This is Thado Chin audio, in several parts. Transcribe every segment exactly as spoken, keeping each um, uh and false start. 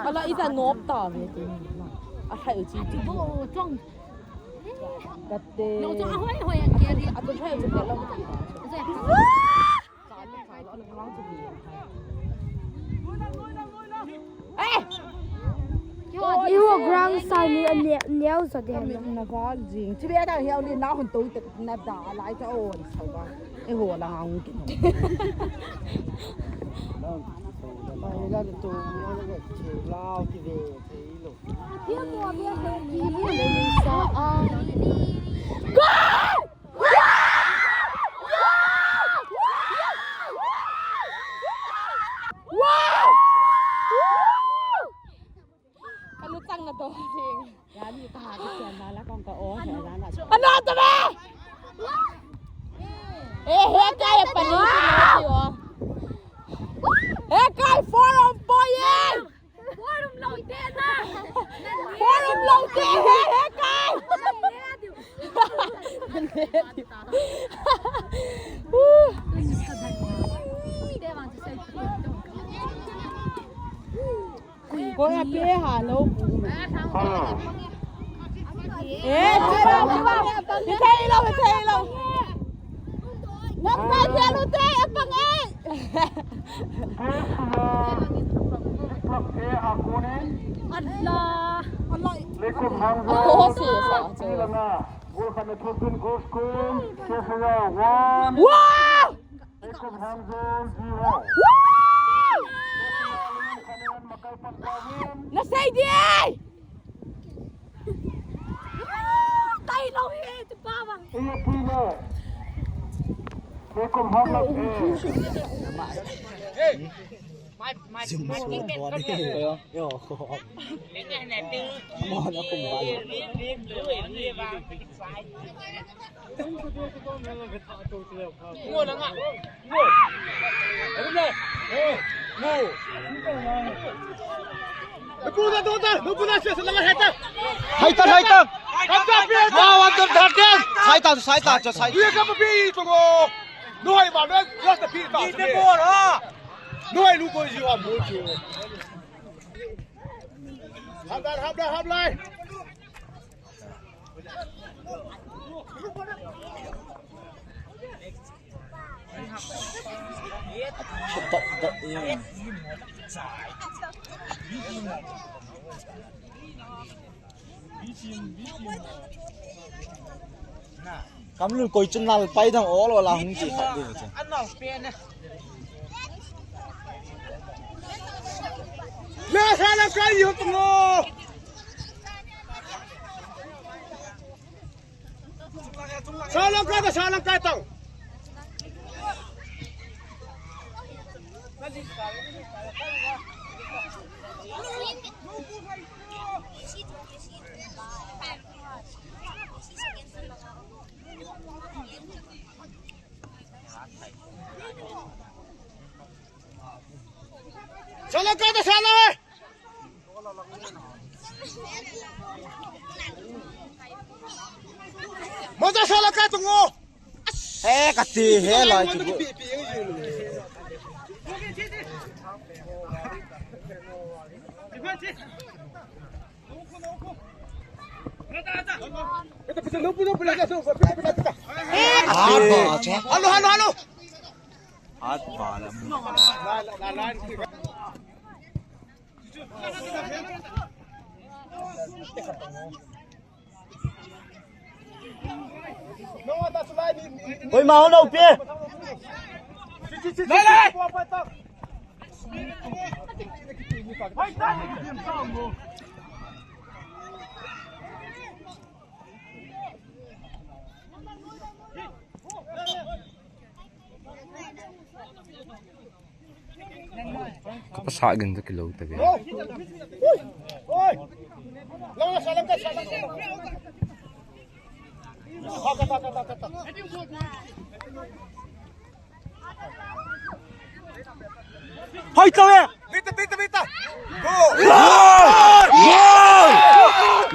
Ala ita nop ta ve ti. A hai u chi ti. Kate. Atu hai u chi lo. Eh! Iho ground sa ni a ne-, neo sa de. Kami na val jing. Chibe da hiau li na hon to te na da lai cha on sa ba. Iho la ngang ki no. Ai la to na ga che lao ki ve che lo. Goal! Ka lutang na to jing. Ano to be? Eh, he kai pali ti na ti o. He kai four on four eh. Forum lo te na. Forum lo te he he kai. Ko ya pe ha lo. Eh, pe lo, pe lo. Nang pa pe lo te, apa ngai? Allah. Allah. Lekum Hamza. Oh, si, sa, so. Gol khat na thopin, goal score, K S R one. Wow! Lekum Hamza zero. Wow! Makai Pangkawin. Na sei di ai! Kai lo hi, tu pa bang. Iya, pula. Lekum Hamza. Haitan, haitan. Wow, under thirteen. Saitan, saitan, saitan. Noi ma, noi, just a bit. Noi lu ko ji wa mo ji. Hap lai, hap lai, hap lai. Kamlun koi chun nal pai dang ol ol a hung chi khat ding chu. Le sa lang kai yo tungo. Sa lang kai ta, sa lang kai tang. Sa lang kai ta, sa lang eh. Mo ta sa lang kai tungo. He, kati he lai chu. Hello, hello, hello. Oi, ma, hello, pe. Lai, lai. Ka pasal gin tu kilo tu be. Hai, tahu ya? Bita, bita, bita. Gol! Gol!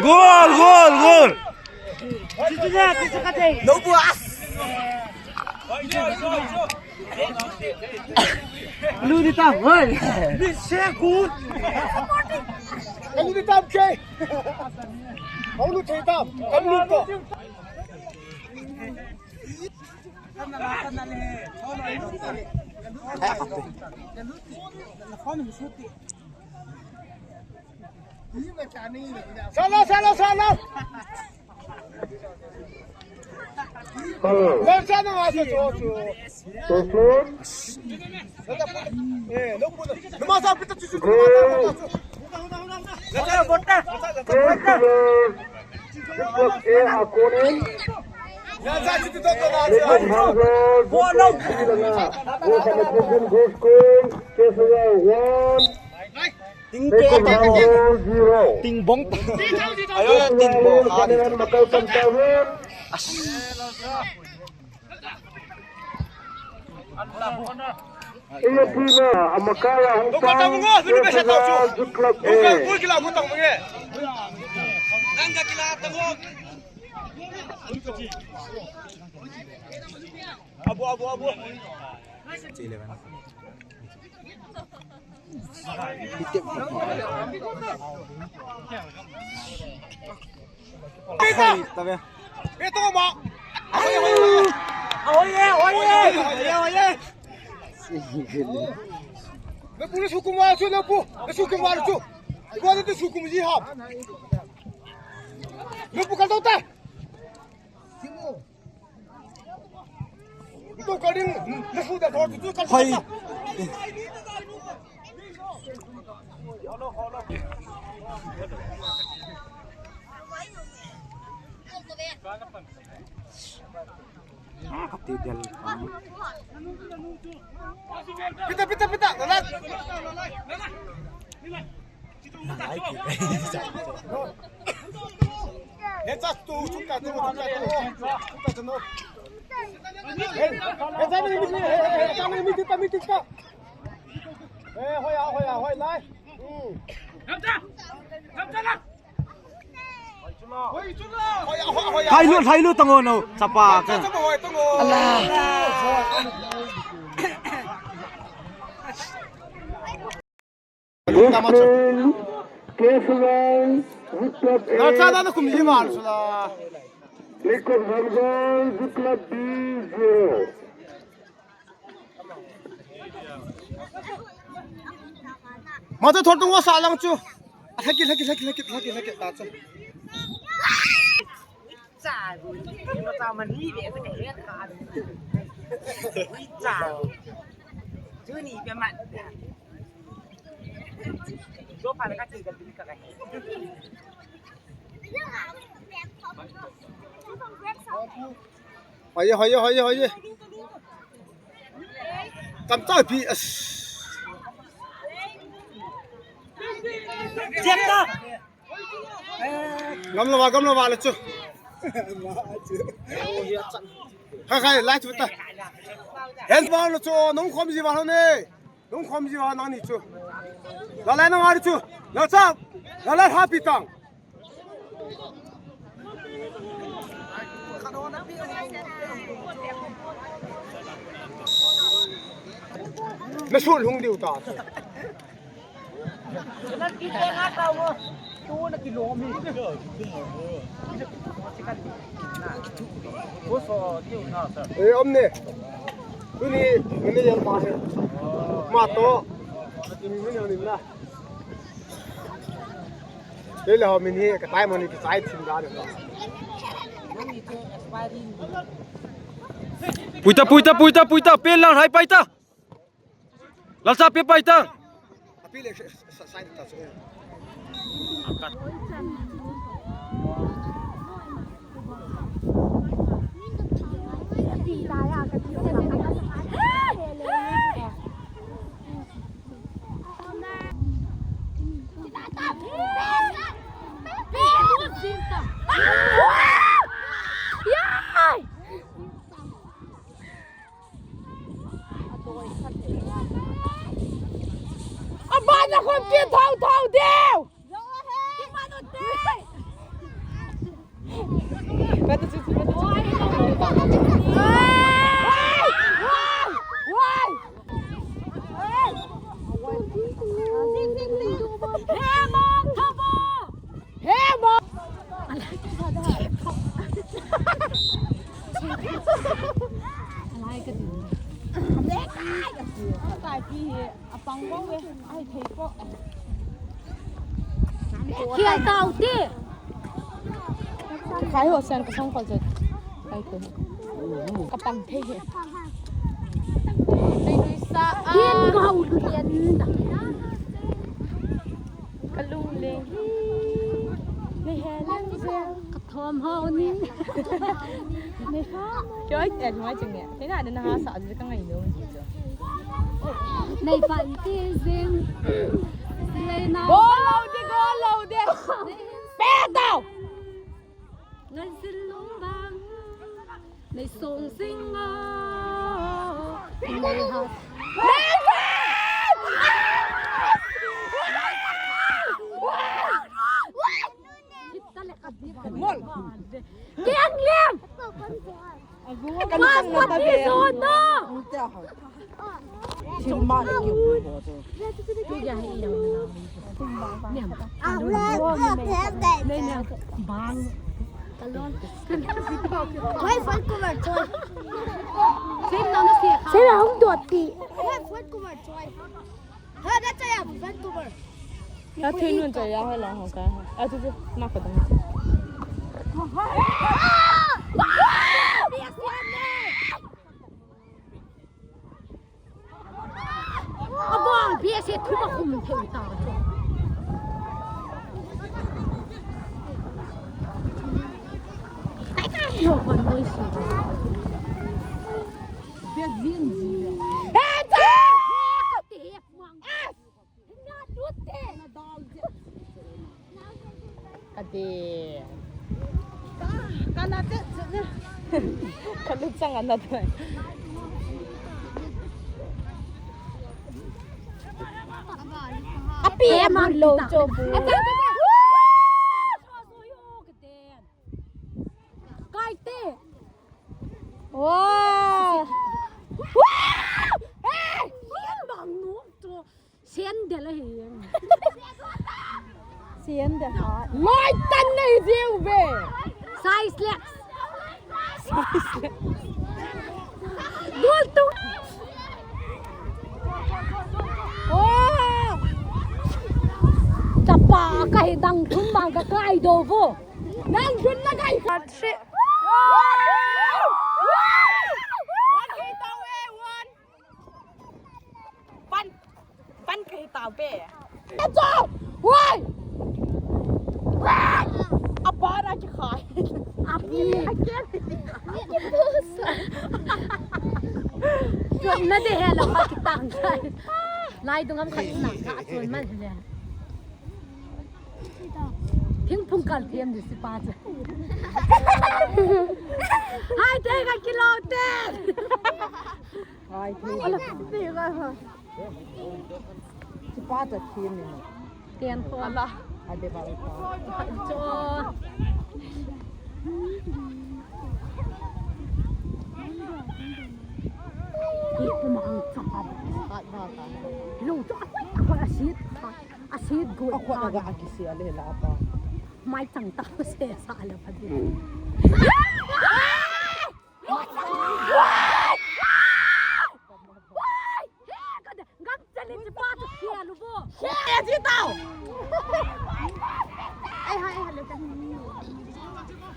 Gol, gol, gol! Lubuas! Lu ni ta, hoi! Ni se good! Kalu ni tam ke. Kalu ni tam. Kalu ni tam. Sala, sala, sala. Hello. Sala, sala, sala. Tutu. Eh, no, no, no. Goal. Goal. Goal. Goal. Goal. Goal. Goal. Ting te ta. Ting bong ta. Ayo, ting bong. Ayo, tina, amakaya hong tang. Abu, abu, abu. Pita! Pita mo! Ahoy, ahoy! Ahoy, ahoy! Ahoy, ahoy! Napu, nasukum mo, su, napu! Nasukum mo, su! Ikaw na nasukum si Ham! Napu, kaldo ta! Hai. Pita, pita, pita. Lalat. Hailu, hailu, tango no, sapa ka. Ala. Good play. K seven, Ziklat A. Nalcha na kum ji mal sula. Likot Zangol, Ziklat B zero. Mata thor tung wa sa lang chu. Lhaki, lhaki, lhaki, lhaki, lhaki, lhaki, ta chu. Cha, ni ma cha ma ni ve ka he ka. Ni cha. Chu ni ve ma. Jo pa ka ti ka ti ka ka. Hoye, hoye, hoye, hoye. Kam ta pi as. Jep ta. Gamla wa, gamla wa le chu. Khai, khai, lai chu ta. Hen wa le chu, nung khom ji wa le ne. Nung khom ji wa nang ni chu. La lai nang ari chu. La cha. La lai ha pi tang. Na sul hung diu ta. Eh, om ne. Tuni, tuni yang ma he. Ma to. Tuni, tuni yang ni na. Tele ho min hi ka tai mani ki sai thim da de. Puita, puita, puita, puita, pe lang hai paita. Lalsa pe paita. Api le sa sai ta so. Abana kon pi thau thau deu. He mong thabo! He mong! Alai ka din. Alai ka din. Alai pi hi. Apang ko ve, ai thei ko. Kia tau te. Khai ho sang ka sang ko je. Khai ko. Ka pang thei he. Thei nui sa a. Hien ko hau lu hien da. Ka lung leng hi. Nei he leng je. Ka thom ho ni. Nei ha. Kyo ai ten ho ai ching ne. Thei na na ha sa je ka ngai no. Nei pan ti zing. Nei na. Go lo de, go lo de. Pe tau. Ngan zin lung bang. Nei song zing a. Nei ha. Nei ha. Mol. Kiang liam. Kan kan na ta be. Chilma le kiu. Tu ya he ya. Niam. Nei niam. Bang. Why front cover toy? Same na na siya. Same na hung dot ti. Why front cover toy? Ha, that's a front cover. Ya thui nun cha ya ha la ho ka. A tu tu ma ka dang. Abang, biasa tu ma kum thei ta. Yo, kan noi si. Biasa zin zin. Hey, ta! Ka ti he mang. Kati. Kana te. Kalu chang ana te. Api e man lo cho bu. Kai te. Wow. Wow. Hey, yan bang nu to. Sandal ahi. Sandal ha. Loi tan nei jiu ve. Size less. Size less. Gol tu. Oh. Chapa ka hi dang thum bang ka kai do vo. Nang thum na kai ka. One. Pan, pan ka hi tau pe. Acha! Wai! Wai! Apa na ki khai. Api. Chun na de he la pa ki tang khai. Lai dung am khat na ka chun man le. Thingphung kal thiam di si pa chu. Hai te ka kilo te. Ai, thei. Ala, thei ka ha. Chipa ta thei ni. Tian ko. Ala. Ade ba ko. Cho. Ki ko ma ang chapa. Pat ba ka. Lo cho. Ko asit. Asit go. Ko ga akisi ale la pa. Mai chang ta se sa ala pa di.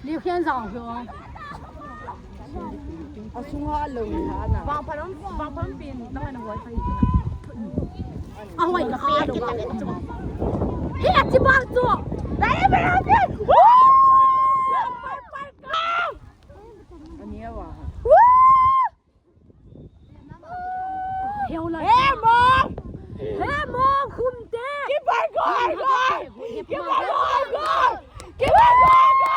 Liu Khian Zau hiu. Asunga lo ni ha na. Bang phalom, bang phalom pin, tang na hoi pai. A hoi ka lo. Hi a chi bang chu. Dai me ra ti. Ania wa. Heo la. He mong! He mong, khum te! Kipai ko, hai ko! Kipai ko, hai ko! Kipai ko, hai ko!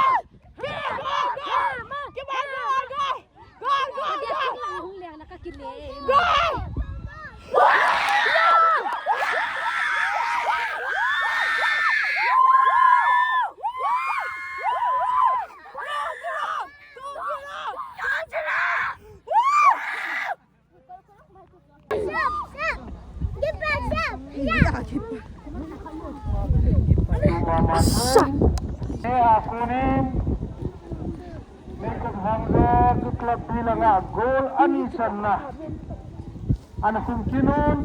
Kipai ko, hai ko! Kipai ko, hai ko! Go, go, go! Hung leng na ka kile. Go! Sa. Eh, aku ni, Mekot Hangzor Club B langa goal ani channa. Ana khum kit un.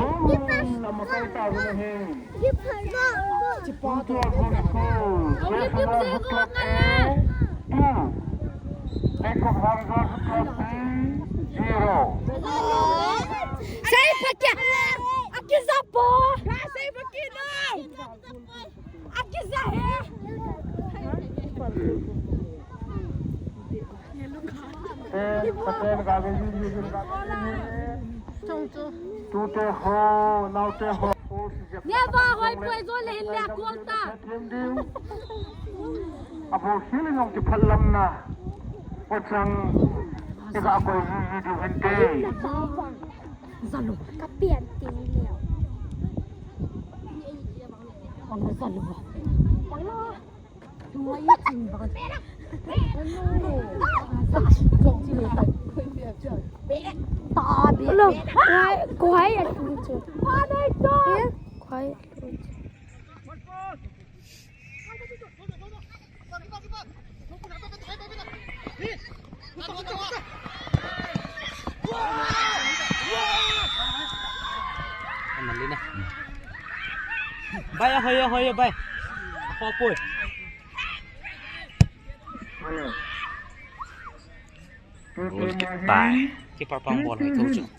Goal amakai tauvin ahi. Two to a goal score. Mekot Hangzor Club A two. Mekot Hangzor Club B zero. Sei pakia. Akizapo. Sei pakia. Akiza he. Eh, paten ka ve ji ji ka. Tute ho, naute ho. Neva hoi poi jo le hin le kol ta. Abo hili nong ti phalam na. Ochang. Ika koi ji ji di hinte. Zalo. Ka pian ting leo. Ang zalo. Ang zalo. Hello. Quiet, quiet. Quiet. Aman din eh. Bai, ahoy, ahoy, bai. Ako po eh. Goalkeeper. Keeper pang ball, ikaw, Chong.